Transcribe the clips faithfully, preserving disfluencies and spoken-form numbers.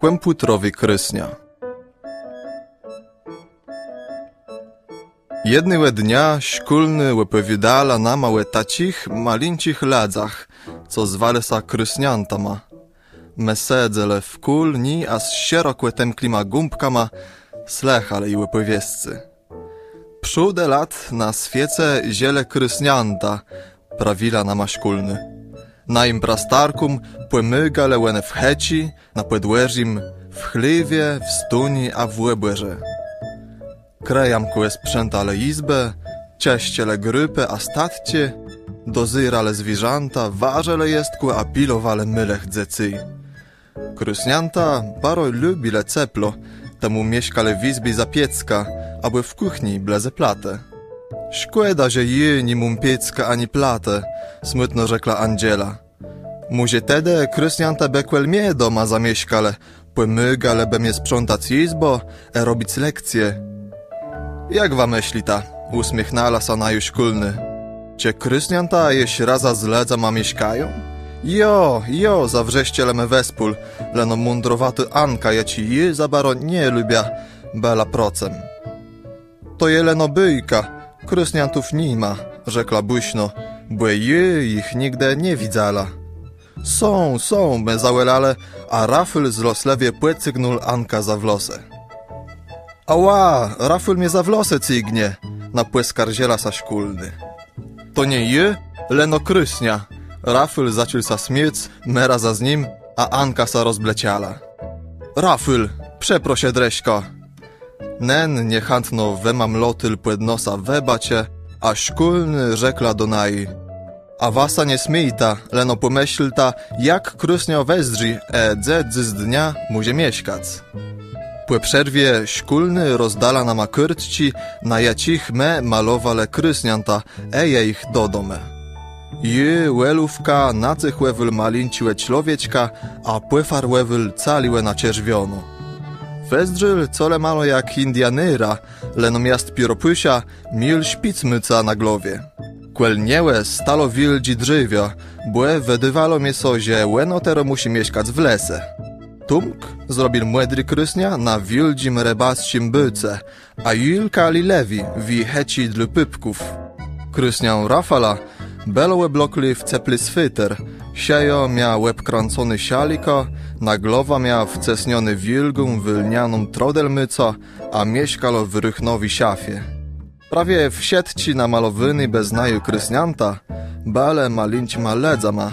Kòmpùtrowi krôsniã. Jednégò dnia szkólnô òpòwiôdała nama ò taczich malinczich lëdzach, co zwalë sã krôsniãtama. Më sedzelë wkół ni a z szerokò òtemkłima gãbkama słëchalë ji òpòwiescë. Przódë lat na swiece żëłë krôsniãta, prawiła nama szkólnô. Najim prastarkóm pòmôgałë òne w chëczi, na pòdwòrzim, w chléwie, w studni a w òbòrze. Krëjamkò sprzątalë jizbë, czëscëlë grôpë a statczi, dozérelë zwierzãta, warzëlë jestkò a pilowelë môłëch dzecy. Krôsniãta baro lubiłë cepło, temù mieszkałë w jizbie za piéckã abò w kùchni blëze platë. Szkòda, że jô ni móm piécka ani platë, smùtno rzekła Andżela. Mòże tedë krôsniãta bë kòl mie doma zamieszkałë, pòmôgałë bë mie sprzątac jizbã ë robic lekcje. Jak wa mëslita? Ùsmiéchnãła sã naju szkólnô. Czë krôsniãta jesz razã z lëdzama mieszkają? Jo, jo, zawrzeszczelë më wespół, leno mądrowatô Anka, jaczi jô za baro nie lubiã, bëła procëm. To je leno bôjka, krôsniãtów ni ma, rzekła bùszno, bò jô jich nigdë nie widzała. Są, są, më zawòłelë, a Rafôł złoslëwie pòcygnął Ankã za włosë. Ała, Rafôł mie za włosë cygnie, napòskarżëła sã szkólnô. To nie jô, leno krôsniã. Rafôł zaczął sã smiôc, më razã z nim, a Anka sã rozbleczała. Rafôł, przeproszë drëszkã. Nen niechãtno wëmamlotôł pòd nosã wëbaczë, a szkólnô rzekła do naju: A wa sã nie smiéjta, leno pòmëslta, jak krôsniã wëzdrzi, ë dze dzysdnia mòże mieszkac. Pò przerwie szkólnô rozdała nama kôrtczi, na jaczich më malowelë krôsniãta ë jich dodomë. Jô òlówkã nacéchòwôł malinczégò człowieczka, a pòfarwòwôł całégò na czerwiono. Wëzdrzôł colemało jak Indianera, leno miast pióropùsza miôł szpicmùcã na głowie. Kòl niegò stało wiôldżé drzewiã, bò wëdôwało mie sã, że òno terô mùszi mieszkac w lese. Tómk zrobił mòdré krôsniã na wiôldżim rëbacczim bôce, a Julka lilewé w ji chëczi dlô pùpków. Krôsniã Rafała bëło òblokłé w cepłi sweter, szëjã mia òbkrãconé szalikã, na głowã mia wcësnioną wiôlgą wełnianą trodelmùcã, a mieszkało w ruchnowi szafie. Prawie wszëtczé namalowóné bez naju krôsniãta bëłë malinczima lëdzama.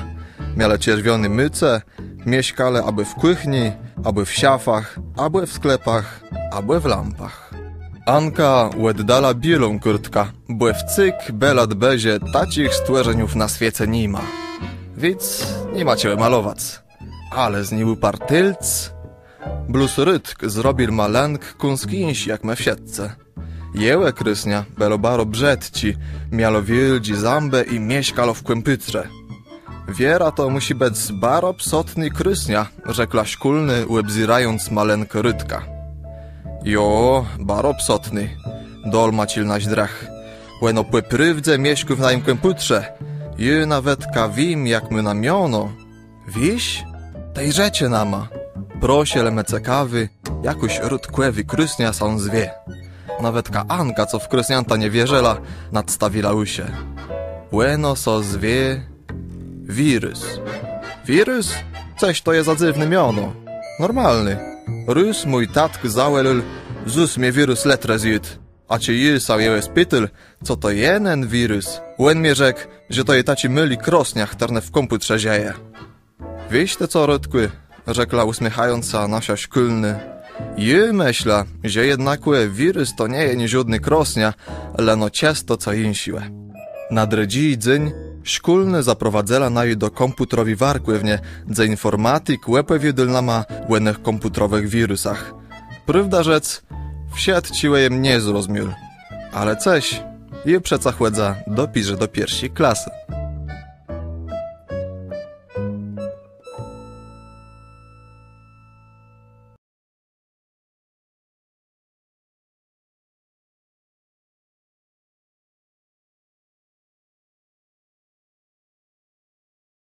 Miałë czerwioné mùce, mieszkałë abò w kùchni, abò w szafach, abò w sklepach, abò w lampach. Anka òddała biôłą kôrtkã, bò wcyg bëła dbë, że taczich stwòrzeniów na swiece ni ma. Wic ni ma czegò malowac. Ale z ni ùpartélc. Blós Rudk zrobił malënk kąsk jinszi jak më wszëtcë. Jegò krôsniã bëło baro brzëdczé, miało wiôldżé zãbë i mieszkało w kòmpùtrze. Wierã to mùszi bëc baro psotné krôsniã, rzekła szkólnô, òbzérając malënk Rudka. Jo, baro psotné, dolmacził nasz drëch. Òno pò prôwdze mieszkô w najim kòmpùtrze. Jô nawetka wiém, jak mù na miono. Wiész? Tej rzeczë nama. Proszëlë më cekawi, jakùż Rudkòwé krôsniã sã zwie. Nawetka Anka, co w krôsniãta nie wierzëła, nadstawiła ùszë. Òno sã zwie Wirus. Wirus? Cëż to je za dzywné miono. Normalné. Rôz mój tatk zawòłôł: Zôs mie wirus lëtrë zjôdł. A czej jô sã jegò spitôł, co to je nen wirus, òn mie rzekł, że to je taczi môłi krôsniã, chtërny w kòmpùtrze żëje. Wiész të co, Rudkù, rzekła ùsmiéchając sã naszô szkólnô. Jô mëszlã, że jednakò wirus to nie je niżódné krôsniã, leno czësto co jinszégò. Na drëdżi dzéń szkólnô zaprowadzëła naju do kòmpùtrowi warkòwnie, dze infòrmatik òpòwiôdôł nama ò nëch kòmpùtrowëch wirusach. Prôwdã rzec, wszëtczégò jem nie zrozmiôł. Ale cëż, jô przeca chòdzã dopiérze do pierszi klasë.